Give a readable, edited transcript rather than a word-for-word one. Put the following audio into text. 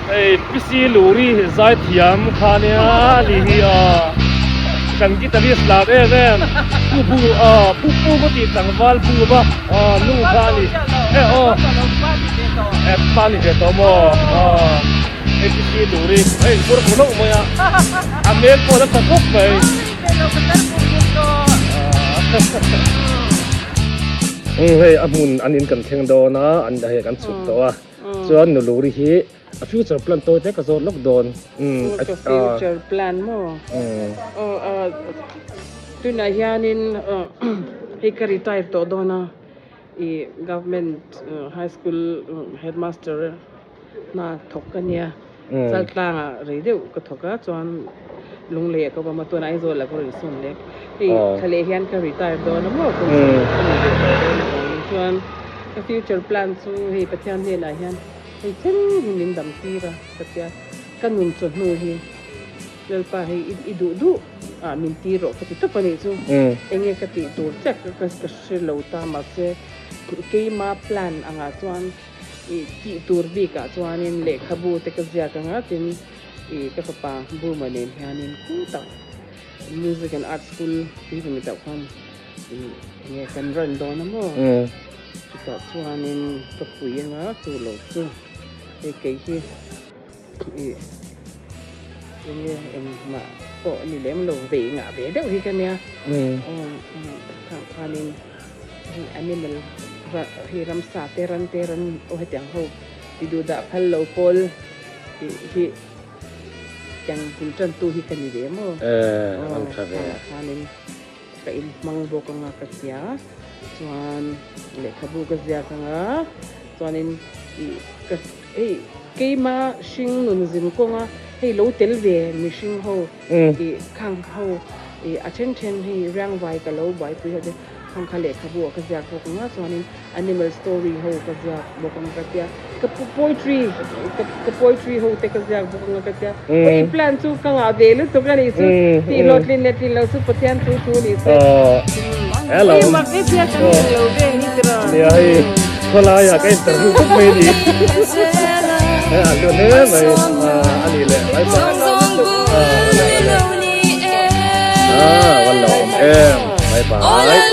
Hei PC Luri zaithiam kha nia ni hi a kan guitarist lar em em pu bu a pu pu maw tih tlangval bu va a nu kha a ni e aw e pa ni ve tawh maw a hei PC Luri hei pur pur hlauh mai a a hmel pawh a la tha khawp mai. Hei a hmun an in kan thleng dawn a an hei kan chhuk tawh a. Chuan nu Luri hi a future plan tawi te ka zawt lawk dawn. Ka future plan maw? Aw tunah hianin hei ka retire tawh dawn a, i government high school headmaster hna thawk ka nia, Chaltlangah rei deuh ka thawk a, chuan Lunglei ah ka awm a, tunah Aizawl ah ka rawn insawn leh. Hei thla leh hian ka retire dawn a maw, kum sawm ka ni leh tawh dawn avangin chuan ka future plan chu hei Pathian hnenah hian hei thleng hi min dam tir a ka tia, ka nun chawhnu hi Lalpa hei i duh duh ah min tir rawh ka ti tawp a nih chu, enge ka tih tur chiah ka hre lo ta mahse keima plan angah chuan i tih tur bikah chuanin lehkhabu te ka ziak anga tin i ka fapa Burma nen hianin khutah Music and Art School tih hi mi tauh khan i enge kan run dawn a maw chutah chuanin ka pui anga chu lo chu hei kei hi i enge engmah pawh ni lem lo vei ngah ve deuh hi ka nia khang khanin hei animal hei ramsa te ran te ran aw hetiang ho ti duh dah phal lo pawl tih hi Tiang bul tantu hi ka ni ve maw? Aw, an tha ve. Aw, khanin ka inhmang bawk anga ka tia. Chuan lehkhabu ka ziak anga, chuanin ih ka hei keima hring nun zin kawnga hei lo tel ve mihring ho ih khang ho ih a then then hei riangvai ka lo buaipui ho te Khang kha lehkhabu ah ka ziak bawk ang a, chuanin animal story ho ka ziak bawk ang ka tia, ka poetry ka poetry ho te ka ziak bawk ang ka tia, aw i plan chu ka ngah ve lutuk a nih chu, tih hlawhtlin leh tlin loh chu Pathian thu thu nih chu. Hello. Ui mak e tia kan eng lo ve hi tiraw. Nia hei khawlai ah ka interview khawp mai ni. Hei a hlu hle mai a ni leh bye bye. Ah van lo awm em. Bye bye.